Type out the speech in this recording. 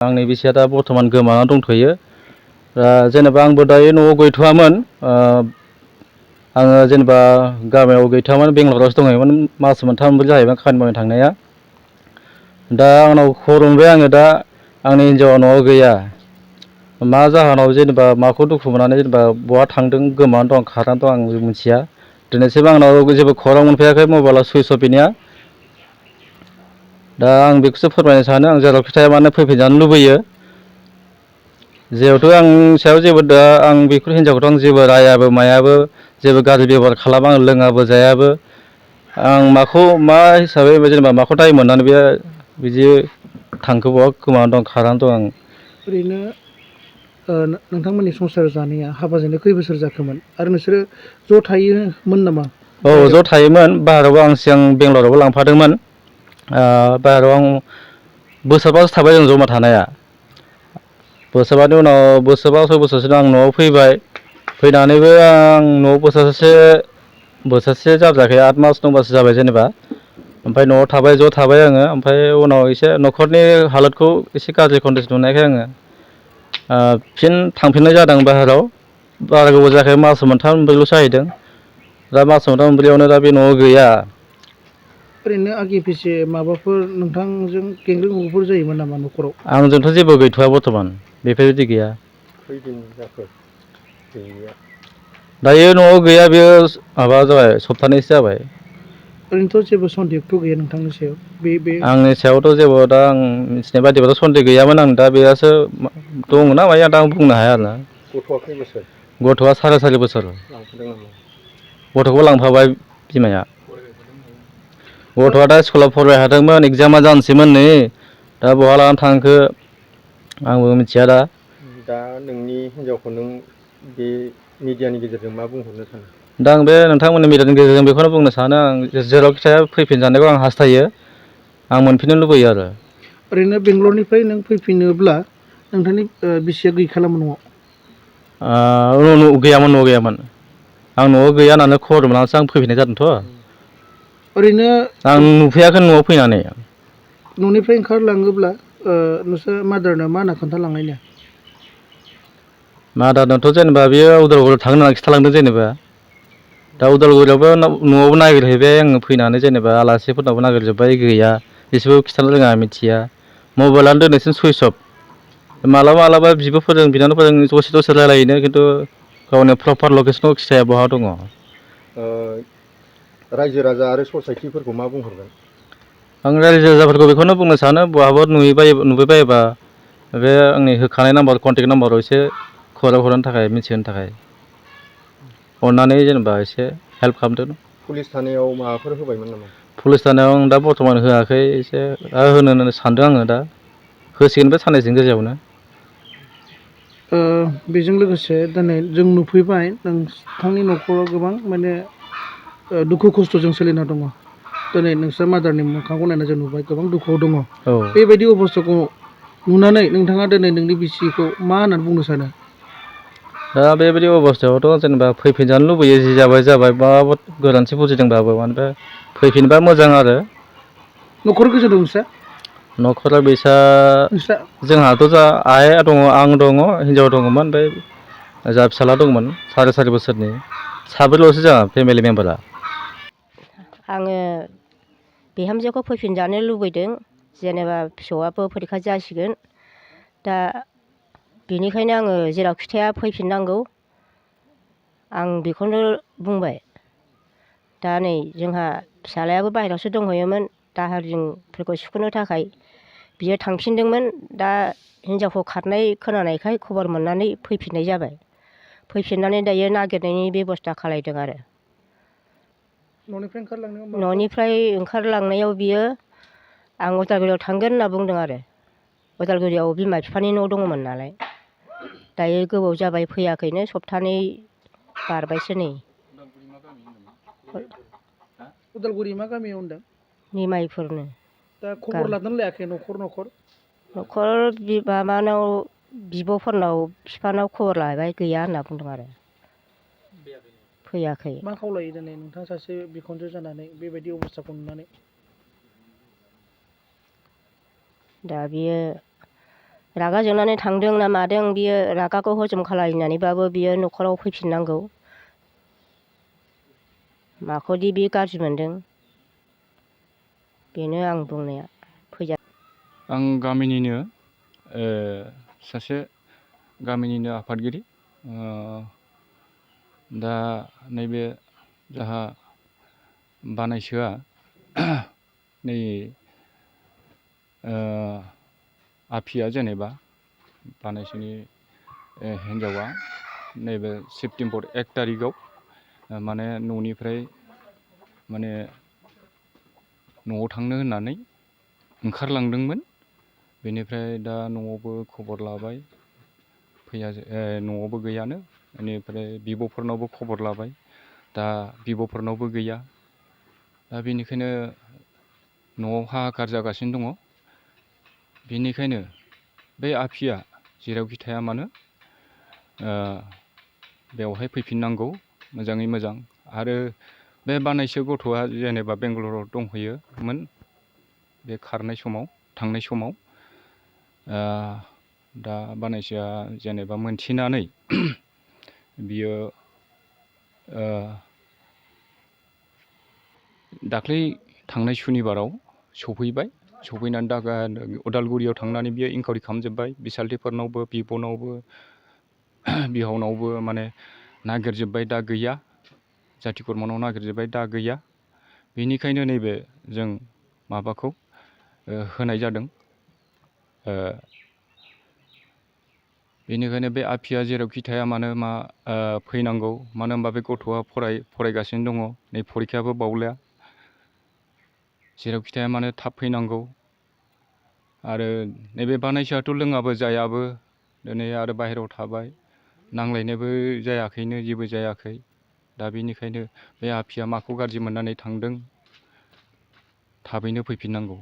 आंनि बिसिया दा बर्थमान गोमाना दंथ'यो। जेनेबा आंबो दायो न'आव गैथ'वामोन। आङो जेनेबा गामियाव गैथ'वामोन, बेंगालरावसो दंहैयोमोन। मास मोनथाम मोनब्रै जाहैबाय खामानि मावनो थांनाया। दा आंनाव खबर मोनबाय आङो दा आंनि हिन्जावा न'आव गैया। मा जाहोनाव जेनेबा माखौ दुखु मोननानै जेनेबा बहा थांदों, गोमानानै दं, खारनानै दं, आं मिथिया। दिनैसिम आंनाव जेबो खौरां मोनफैयाखै, मबाइला सुइस अफ बिनिया। दा आं बेखौसो फोरमायनो सानो, आं जेरावखि थाया मानो फैफिनजानो लुबैयो। जिहेथु आं सायाव जेबो दा आं बेखौ हिन्जावखौथ' आं जेबो रायाबो मायाबो, जेबो गाज्रि बेब'हार खालामा, आं लोङाबो जायाबो। आं मा हिसाबै जेनेबा माखौ दाय मोननानै बे बिदि थांखो, बहा गोमानानै दं, खारनानै दं। आं ओरैनो नोंथांमोननि संसार जानाया हाबा जानाया खै बोसोर जाखोमोन आरो नोंसोरो ज' थायोमोन नामा? औ, ज' थायोमोन। बाहेरायावबो आं सिगां बेंगालरावबो लांफादोंमोन। बाहेरायाव आं बोसोरबासो थाबाय जों जमा थानाया। बोसोरबानि उनाव बोसोरबा सय बोसोरसो आं न'आव फैबाय। फैनानैबो आं न'आव बोसोरसे जाद्रायाखै, 8 मास 9 माससो जाबाय जेनेबा। ओमफ्राय न'आव थाबाय, ज' थाबाय आङो। ओमफ्राय उनाव एसे न'खरनि हालोदखौ एसे गाज्रि कन्डिसन नुनायखाय आङो फिन थांफिननाय जादों बाहेरायाव। बारा गोबाव जायाखै, मास मोनथाम मोनब्रैल'सो जाहैदों। दा मास मोनथाम मोनब्रैयावनो दा बे न'आव गैया। ओरैनो आगे फिसे माबाफोर नोंथांजों गेंग्रि गुग्रिफोर जायोमोन नामा न'खराव? आंजोंथ' जेबो गैथ'वा बर्थमान, बेफोरबायदि गैया। खैदिन जाखो गैयैया? दायो न'आव गैया, बेयो माबा जाबाय, सप्तानैसो जाबाय। ओरैनोथ' जेबो सन्देहथ' गैया नोंथांनि सायाव? आंनि सायावथ' जेबो दा आं मिथिनाय बायदिबाथ' सन्देह गैयामोन। आं दा बेयासो दङ ना माया दा आं बुंनो हाया आरोना। गथ'आ खै बोसोर? गथ'आ 4.5 बोसोर। लांफादों नामा? गथ'खौ लांफाबाय बिमाया। गथ'आ दा स्कुलाव फरायबाय थादोंमोन, एगजामा जानोसैमोन नै। दा बहा लानानै थांखो आंबो मिथिया दा। दा नोंनि हिन्जावखौ नों बे मिडियानि गेजेरजों मा बुंहरनो सानो? दा आं बे नोंथांमोननि मिडियानि गेजेरजों बेखौनो बुंनो सानो, आं जेरावखि थाया फैफिनजानायखौ आं हास्थायो। आं मोनफिननो लुबैयो आरो। ओरैनो बेंगलरनिफ्राय नों फैफिनोब्ला नोंथांनि बिसिया गैखालामोन न'आव? गैयामोन, न'आव गैयामोन। आं न'आव गैया होननानै खबर मोननानैसो आं फैफिननाय जादोंथ'। ओरैनो आं नुफैयाखै न'आव फैनानै। न'निफ्राय ओंखारलाङोब्ला नोंसोर मादारनो मा होनना खोन्थालांनायनो? मादारनोथ' जेनेबा बेयो उदालगुरियाव थांनो होननानै खिन्थालांदों जेनेबा। दा उदालगुरियावबो न'आवबो नागिरहैबाय आङो फैनानै, जेनेबा आलासिफोरनावबो नागिरजोब्बाय, गैया। बिसोरबो खिन्थानो रोङा, मिथिया। मबाइलानो दिनैसिम सुइस अफ। मालाबा मालाबा बिब'फोरजों बिनानावफोरजों दसे दसे रायलायो, खिन्थु गावनि प्रपार लकेसनखौ खिथाया, बहा दङ। रायजो राजा आरो ससाइटिफोरखौ मा बुंहरगोन? आं रायजो राजाफोरखौ बेखौनो बुंनो सानो, बहाबा नुबायबायोबा बे आंनि होखानाय नाम्बार, कन्टेक्ट नाम्बाराव एसे खौरां हरनो थाखाय, मिथिहोनो थाखाय अननानै जेनेबा एसे हेल्प खालामदो। पुलिस थानायाव माबाफोर होबायमोन नामा? पुलिस थानायाव आं दा बर्थमान होआखै, एसे होनो सानदों आङो दा। होसिगोन बे साननैसोनि गेजेरावनो। बेजों लोगोसे दिनै जों नुफैबाय नोंथांनि न'खराव गोबां माने दुखु खस्थ'जों सोलिना दङ। दिनै नोंस्रा मादारनि मोखांखौ नायना जों नुबाय, गोबां दुखुआव दङ। बेबायदि अबस्थाखौ नुनानै नोंथाङा दिनै नोंनि बिसिखौ मा होननानै बुंनो सानो? दा बेबायदि अबस्थायावथ' जेनेबा फैफिनजानो लुबैयो, जि जाबाय जाबाय, माबाफोर गोरोन्थि बुजिदोंबाबो। मानोबा फैफिनबा मोजां आरो। न'खर गोजा दं नोंस्रा? न'खरा बैसा नोंस्रा जोंहाथ' आइ दङ, आं दङ, हिनजाव दङमोन। ओमफ्राय जा फिसाला दंमोन 4.5 बोसोरनि। साब्रैल'सो जोंहा फेमिलि मेम्बारा। आङो बिहामजोखौ फैफिनजानो लुबैदों। जेनेबा फिसौआबो फरिखा जासिगोन दा, बेनिखायनो आङो जेरावखि थाया फैफिननांगौ, आं बेखौनो बुंबाय। दा नै जोंहा फिसालायाबो बाहेरायावसो दंहैयोमोन, दाहार रिंफोरखौ सुख'नो थाखाय। बियो थांफिनदोंमोन, दा हिनजावखौ खारनाय खोनानायखाय खबर मोननानै फैफिननाय जाबाय। फैफिननानै दायो नागिरनायनि बेब'स्था खालायदों आरो। न'निफ्राय ओंखारलांनायाव बियो आं उदालगुरियाव थांगोन होनना बुंदों आरो। उदालगुरियाव बिमा बिफानि न' दङमोन नालाय। दायो गोबाव जाबाय फैयाखैनो, सप्तानै बारबायसो नै। उदालगुरि मा गामियाव होनदों? निमाइफोरनो। दा खबर लादोंना लायाखै न'खर? न'खर माबानाव बिब'फोरनाव, बिफानाव खबर लाबाय, गैया होनना बुंदों आरो। फैयाखै। मा खावलायो दिनै नोंथाङा सासे बिखुनजो जानानै बेबायदि अबस्थाखौ नुनानै? दा बियो रागा जोंनानै थांदों ना मादों बियो रागाखौ हजम खालायनानैबाबो बियो न'खराव फैफिननांगौ माखौदि बि गाज्रि मोनदों बेनो आं बुंनाया फैजा आं गामिनिनो सासे गामिनिनो आफादगिरि दा नैबे जाहा बानायसोआ नै आफिया जेनेबा बानायसोनि हिन्जावा नैबे सेप्तेम्बर 1 तारिखआव माने न'निफ्राय माने न'आव थांनो होननानै ओंखारलांदोंमोन बेनिफ्राय दा न'आवबो खबर लाबाय फैया न'आवबो गैयानो बेनिफ्राय बिब'फोरनावबो खबर लाबाय दा बिब'फोरनावबो गैया दा बेनिखायनो न'आव हाहाकार जागासिनो दङ बेनिखायनो बे आफिया जेरावखि थाया मानो बेवहाय फैफिननांगौ मोजाङै मोजां आरो बे बानायसो गथ'आ जेनेबा बेंगालराव दंहैयोमोन बे खारनाय समाव थांनाय समाव दा बानायसोआ जेनेबा मोनथिनानै बियो दाख्लै थांनाय सुनिबाराव सफैबाय सफैनानै दा उदालगुरियाव थांनानै बियो इनकुवारि खालामजोब्बाय बिसालथेफोरनावबो बिब'नावबो बिहावनावबो माने नागिरजोब्बाय दा गैया जाथि खुरमानाव नागिरजोब्बाय दा गैया बेनिखायनो नैबे जों माबाखौ होनाय जादों बेनिखायनो बे आफिया जेरावखि थाया मानो फैनांगौ मानो होनबा बे गथ'आ फरायगासिनो दङ नै फरिखायाबो बावलिया जेरावखि थाया मानो थाब फैनांगौ आरो नैबे बानायसोआथ' लोङाबो जायाबो दिनै आरो बाहेरायाव थाबाय नांलायनायबो जायाखैनो जेबो जायाखै दा बेनिखायनो बे आफिया माखौ गाज्रि मोननानै थांदों थाबैनो फैफिननांगौ